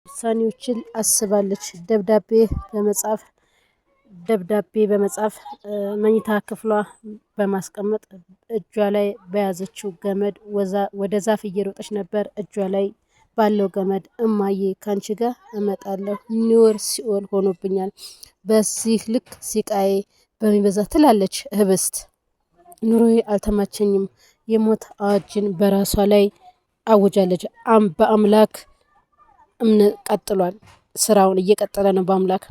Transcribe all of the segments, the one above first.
ውሳኔዎችን አስባለች። በመጻፍ ደብዳቤ በመጻፍ መኝታ ክፍሏ በማስቀመጥ እጇ ላይ በያዘችው ገመድ ወደ ዛፍ እየሮጠች ነበር። እጇ ላይ ባለው ገመድ እማዬ ካንቺ ጋር እመጣለሁ፣ ኒወር ሲኦል ሆኖብኛል፣ በዚህ ልክ ሲቃዬ በሚበዛ ትላለች ህብስት። ኑሮዬ አልተመቸኝም፣ የሞት አዋጅን በራሷ ላይ አውጃለች። በአምላክ እምነት ቀጥሏል፣ ስራውን እየቀጠለ ነው በአምላክ።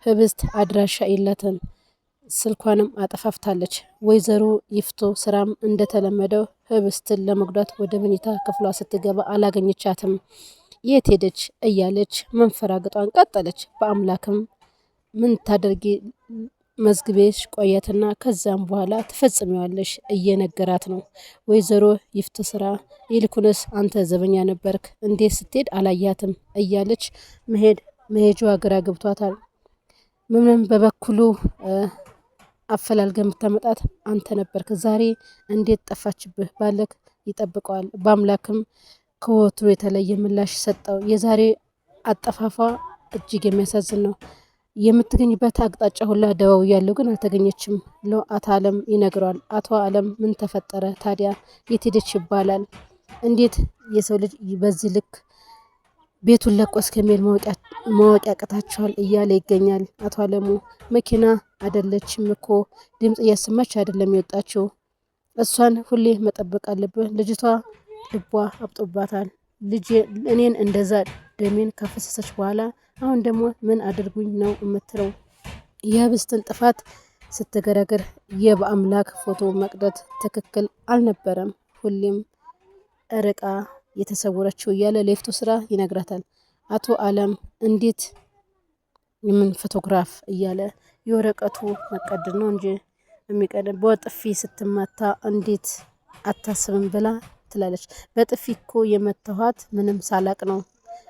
ህብስት አድራሻ የላትም፣ ስልኳንም አጠፋፍታለች። ወይዘሮ ይፍቶ ስራም እንደተለመደው ህብስትን ለመጉዳት ወደ መኝታ ክፍሏ ስትገባ አላገኘቻትም። የት ሄደች እያለች መንፈራገጧን ቀጠለች። በአምላክም ምን ታደርጊ መዝግቤሽ ቆየትና ከዛም በኋላ ትፈጽሚዋለሽ እየነገራት ነው። ወይዘሮ ይፍቱ ስራ ይልኩንስ አንተ ዘበኛ ነበርክ እንዴት ስትሄድ አላያትም እያለች መሄድ መሄጇ ግራ ገብቷታል። ምንም በበኩሉ አፈላልገን ብታመጣት አንተ ነበርክ ዛሬ እንዴት ጠፋችብህ ባለክ ይጠብቀዋል። በአምላክም ከወትሮ የተለየ ምላሽ ሰጠው። የዛሬ አጠፋፏ እጅግ የሚያሳዝን ነው። የምትገኝበት አቅጣጫ ሁላ ደዋውያለሁ ግን አልተገኘችም አቶ አለም ይነግረዋል። አቶ አለም ምን ተፈጠረ ታዲያ የት ሄደች ይባላል። እንዴት የሰው ልጅ በዚህ ልክ ቤቱን ለቆ እስከሚሄድ ማወቅ ያቅታቸዋል እያለ ይገኛል። አቶ አለሙ መኪና አይደለችም እኮ ድምፅ እያሰማች አይደለም የወጣችው፣ እሷን ሁሌ መጠበቅ አለብህ። ልጅቷ ልቧ አብጦባታል። እኔን እንደዛ ደሜን ካፈሰሰች በኋላ አሁን ደግሞ ምን አድርጉኝ ነው የምትለው? የህብስትን ጥፋት ስትገረግር የበአምላክ ፎቶ መቅደት ትክክል አልነበረም። ሁሌም እርቃ የተሰወረችው እያለ ሌፍቶ ስራ ይነግራታል። አቶ አለም እንዴት የምን ፎቶግራፍ እያለ የወረቀቱ መቀደድ ነው እንጂ የሚቀደም በጥፊ ስትመታ እንዴት አታስብም ብላ ትላለች። በጥፊ እኮ የመታኋት ምንም ሳላቅ ነው፣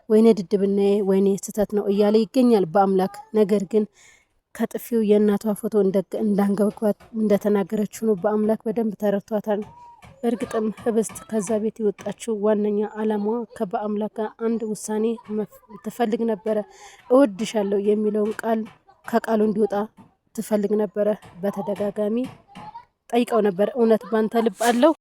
ወይኔ ድድብናዬ፣ ወይኔ ስህተት ነው እያለ ይገኛል በአምላክ። ነገር ግን ከጥፊው የእናቷ ፎቶ እንዳንገበግባት እንደተናገረችው ነው በአምላክ በደንብ ተረድቷታል። በእርግጥም ህብስት ከዛ ቤት የወጣችው ዋነኛ ዓላማዋ ከበአምላክ ጋር አንድ ውሳኔ ትፈልግ ነበረ። እወድሻለሁ የሚለውን ቃል ከቃሉ እንዲወጣ ትፈልግ ነበረ። በተደጋጋሚ ጠይቀው ነበር። እውነት ባንተ ልብ አለው?